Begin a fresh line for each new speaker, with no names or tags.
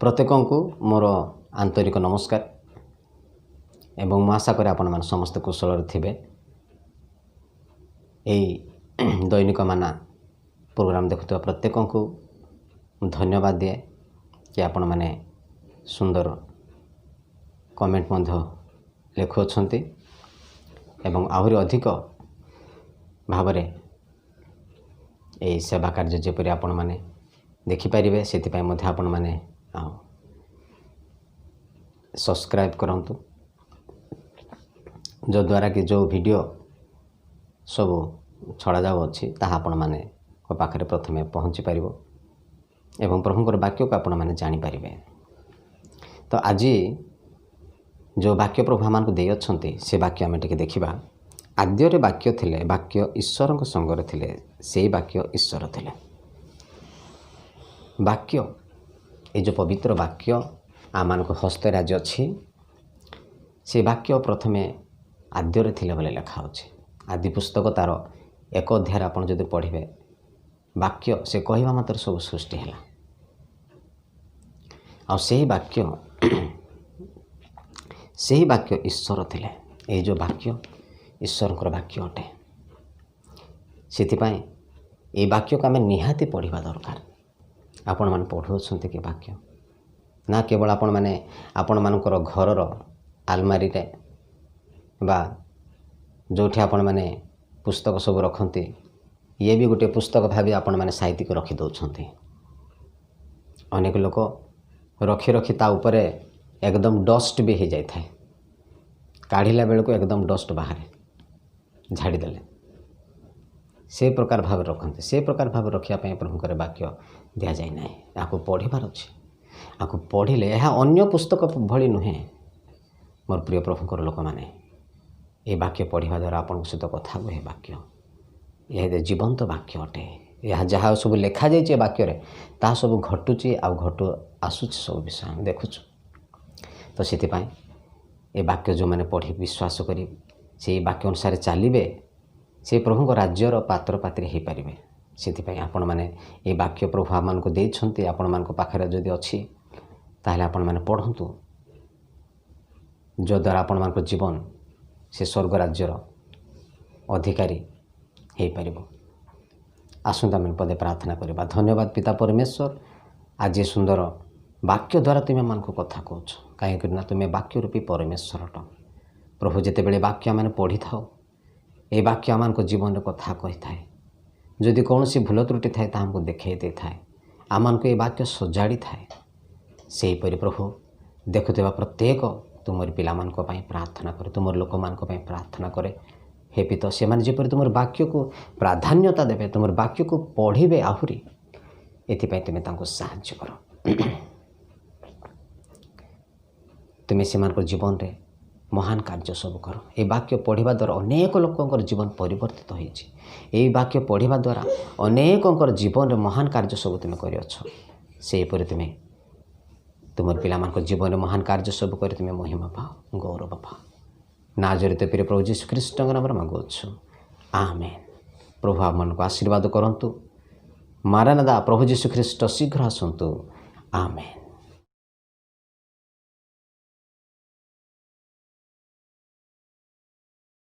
ପ୍ରତ୍ୟେକଙ୍କୁ ମୋର ଆନ୍ତରିକ ନମସ୍କାର ଏବଂ ମୁଁ ଆଶା କରେ ଆପଣମାନେ ସମସ୍ତେ କୁଶଳରେ ଥିବେ। ଏଇ ଦୈନିକ ମାନା ପ୍ରୋଗ୍ରାମ୍ ଦେଖୁଥିବା ପ୍ରତ୍ୟେକଙ୍କୁ ମୁଁ ଧନ୍ୟବାଦ ଦିଏ କି ଆପଣମାନେ ସୁନ୍ଦର କମେଣ୍ଟ ମଧ୍ୟ ଲେଖୁଅଛନ୍ତି ଏବଂ ଆହୁରି ଅଧିକ ଭାବରେ ଏହି ସେବା କାର୍ଯ୍ୟ ଯେପରି ଆପଣମାନେ ଦେଖିପାରିବେ, ସେଥିପାଇଁ ମଧ୍ୟ ଆପଣମାନେ ଆଉ ସବସ୍କ୍ରାଇବ୍ କରନ୍ତୁ, ଯଦ୍ୱାରା କି ଯେଉଁ ଭିଡ଼ିଓ ସବୁ ଛଡ଼ାଯାଉଅଛି, ତାହା ଆପଣମାନଙ୍କ ପାଖରେ ପ୍ରଥମେ ପହଞ୍ଚି ପାରିବ ଏବଂ ପ୍ରଭୁଙ୍କର ବାକ୍ୟକୁ ଆପଣମାନେ ଜାଣିପାରିବେ। ତ ଆଜି ଯେଉଁ ବାକ୍ୟ ପ୍ରଭୁ ଆମମାନଙ୍କୁ ଦେଇଅଛନ୍ତି, ସେ ବାକ୍ୟ ଆମେ ଟିକେ ଦେଖିବା। ଆଦ୍ୟରେ ବାକ୍ୟ ଥିଲେ, ବାକ୍ୟ ଈଶ୍ୱରଙ୍କ ସଙ୍ଗରେ ଥିଲେ, ସେଇ ବାକ୍ୟ ଈଶ୍ୱର ଥିଲେ। ବାକ୍ୟ, ଏଇ ଯେଉଁ ପବିତ୍ର ବାକ୍ୟ ଆମମାନଙ୍କ ହସ୍ତରେ ଆଜି ଅଛି, ସେ ବାକ୍ୟ ପ୍ରଥମେ ଆଦ୍ୟରେ ଥିଲେ ବୋଲି ଲେଖା ଅଛି। ଆଦି ପୁସ୍ତକ ତା'ର 1 ଅଧ୍ୟାୟରେ ଆପଣ ଯଦି ପଢ଼ିବେ, ବାକ୍ୟ ସେ କହିବା ମାତ୍ରେ ସବୁ ସୃଷ୍ଟି ହେଲା। ଆଉ ସେହି ବାକ୍ୟ ଈଶ୍ୱର ଥିଲେ। ଏଇ ଯେଉଁ ବାକ୍ୟ ଈଶ୍ୱରଙ୍କର ବାକ୍ୟ ଅଟେ। ସେଥିପାଇଁ ଏଇ ବାକ୍ୟକୁ ଆମେ ନିହାତି ପଢ଼ିବା ଦରକାର। ଆପଣମାନେ ପଢ଼ୁଅଛନ୍ତି କି ବାକ୍ୟ, ନା କେବଳ ଆପଣମାନେ ଆପଣମାନଙ୍କର ଘରର ଆଲମାରିରେ ବା ଯେଉଁଠି ଆପଣମାନେ ପୁସ୍ତକ ସବୁ ରଖନ୍ତି, ଇଏ ବି ଗୋଟିଏ ପୁସ୍ତକ ଭାବି ଆପଣମାନେ ସାଇତିକି ରଖିଦେଉଛନ୍ତି? ଅନେକ ଲୋକ ରଖି ରଖି ତା ଉପରେ ଏକଦମ ଡଷ୍ଟ ବି ହେଇଯାଇଥାଏ। କାଢ଼ିଲା ବେଳକୁ ଏକଦମ ଡଷ୍ଟ ବାହାରେ, ଝାଡ଼ିଦେଲେ। ସେ ପ୍ରକାର ଭାବରେ ରଖନ୍ତି। ସେ ପ୍ରକାର ଭାବରେ ରଖିବା ପାଇଁ ପ୍ରଭୁଙ୍କର ବାକ୍ୟ ଦିଆଯାଇ ନାହିଁ। ଏହାକୁ ପଢ଼ିବାର ଅଛି। ଏହାକୁ ପଢ଼ିଲେ, ଏହା ଅନ୍ୟ ପୁସ୍ତକ ଭଳି ନୁହେଁ। ମୋର ପ୍ରିୟ ପ୍ରଭୁଙ୍କର ଲୋକମାନେ, ଏ ବାକ୍ୟ ପଢ଼ିବା ଦ୍ୱାରା ଆପଣଙ୍କ ସହିତ କଥା ହୁଏ ବାକ୍ୟ। ଏହା ଜୀବନ୍ତ ବାକ୍ୟ ଅଟେ। ଏହା ଯାହା ସବୁ ଲେଖାଯାଇଛି ଏ ବାକ୍ୟରେ, ତାହା ସବୁ ଘଟୁଛି ଆଉ ଘଟୁ ଆସୁଛି। ସବୁ ବିଷୟ ଆମେ ଦେଖୁଛୁ। ତ ସେଥିପାଇଁ ଏ ବାକ୍ୟ ଯେଉଁମାନେ ପଢ଼ି ବିଶ୍ୱାସ କରି ସେଇ ବାକ୍ୟ ଅନୁସାରେ ଚାଲିବେ, ସେ ପ୍ରଭୁଙ୍କ ରାଜ୍ୟର ପାତ୍ର ପାତ୍ରୀ ହୋଇପାରିବେ। ସେଥିପାଇଁ ଆପଣମାନେ ଏ ବାକ୍ୟ ପ୍ରଭୁ ଆମମାନଙ୍କୁ ଦେଇଛନ୍ତି। ଆପଣମାନଙ୍କ ପାଖରେ ଯଦି ଅଛି, ତାହେଲେ ଆପଣମାନେ ପଢ଼ନ୍ତୁ, ଯଦ୍ୱାରା ଆପଣମାନଙ୍କ ଜୀବନ ସେ ସ୍ୱର୍ଗ ରାଜ୍ୟର ଅଧିକାରୀ ହେଇପାରିବ। ଆସନ୍ତୁ, ଆମେ ପଦେ ପ୍ରାର୍ଥନା କରିବା। ଧନ୍ୟବାଦ ପିତା ପରମେଶ୍ୱର, ଆଜି ସୁନ୍ଦର ବାକ୍ୟ ଦ୍ୱାରା ତୁମେ ଆମମାନଙ୍କୁ କଥା କହୁଛ, କାହିଁକି ନା ତୁମେ ବାକ୍ୟ ରୂପୀ ପରମେଶ୍ୱର ଅଟ। ପ୍ରଭୁ, ଯେତେବେଳେ ବାକ୍ୟ ଆମେ ପଢ଼ିଥାଉ, ଏ ବାକ୍ୟ ଆମମାନଙ୍କ ଜୀବନରେ କଥା କହିଥାଏ। ଯଦି କୌଣସି ଭୁଲ ତ୍ରୁଟି ଥାଏ, ତାହା ଆମକୁ ଦେଖାଇ ଦେଇଥାଏ। ଆମମାନଙ୍କୁ ଏ ବାକ୍ୟ ସଜାଡ଼ିଥାଏ। ସେହିପରି ପ୍ରଭୁ, ଦେଖୁଥିବା ପ୍ରତ୍ୟେକ ତୁମର ପିଲାମାନଙ୍କ ପାଇଁ ପ୍ରାର୍ଥନା କରେ, ତୁମର ଲୋକମାନଙ୍କ ପାଇଁ ପ୍ରାର୍ଥନା କରେ। ହେ ପିତା, ସେମାନେ ଯେପରି ତୁମର ବାକ୍ୟକୁ ପ୍ରାଧାନ୍ୟତା ଦେବେ, ତୁମର ବାକ୍ୟକୁ ପଢ଼ିବେ ଆହୁରି, ଏଥିପାଇଁ ତୁମେ ତାଙ୍କୁ ସାହାଯ୍ୟ କର। ତୁମେ ସେମାନଙ୍କ ଜୀବନରେ ମହାନ କାର୍ଯ୍ୟ ସବୁ କର। ଏହି ବାକ୍ୟ ପଢ଼ିବା ଦ୍ୱାରା ଅନେକ ଲୋକଙ୍କର ଜୀବନ ପରିବର୍ତ୍ତିତ ହୋଇଛି। ଏହି ବାକ୍ୟ ପଢ଼ିବା ଦ୍ୱାରା ଅନେକଙ୍କର ଜୀବନରେ ମହାନ କାର୍ଯ୍ୟ ସବୁ ତୁମେ କରିଅଛ। ସେହିପରି ତୁମେ ତୁମର ପିଲାମାନଙ୍କ ଜୀବନରେ ମହାନ କାର୍ଯ୍ୟ ସବୁ କରି ତୁମେ ମହିମା ପାଅ, ଗୌରବ ପାଅ। ନାଜରିତ ପ୍ରିୟ ପ୍ରଭୁ ଯୀଶୁ ଖ୍ରୀଷ୍ଟଙ୍କ ନାମରେ ମାଗୁଅଛୁ, ଆମେନ୍। ପ୍ରଭୁ ଆମମାନଙ୍କୁ ଆଶୀର୍ବାଦ କରନ୍ତୁ। ମାରାନାଦା, ପ୍ରଭୁ ଯୀଶୁ ଖ୍ରୀଷ୍ଟ ଶୀଘ୍ର ଆସନ୍ତୁ। ଆମେନ୍।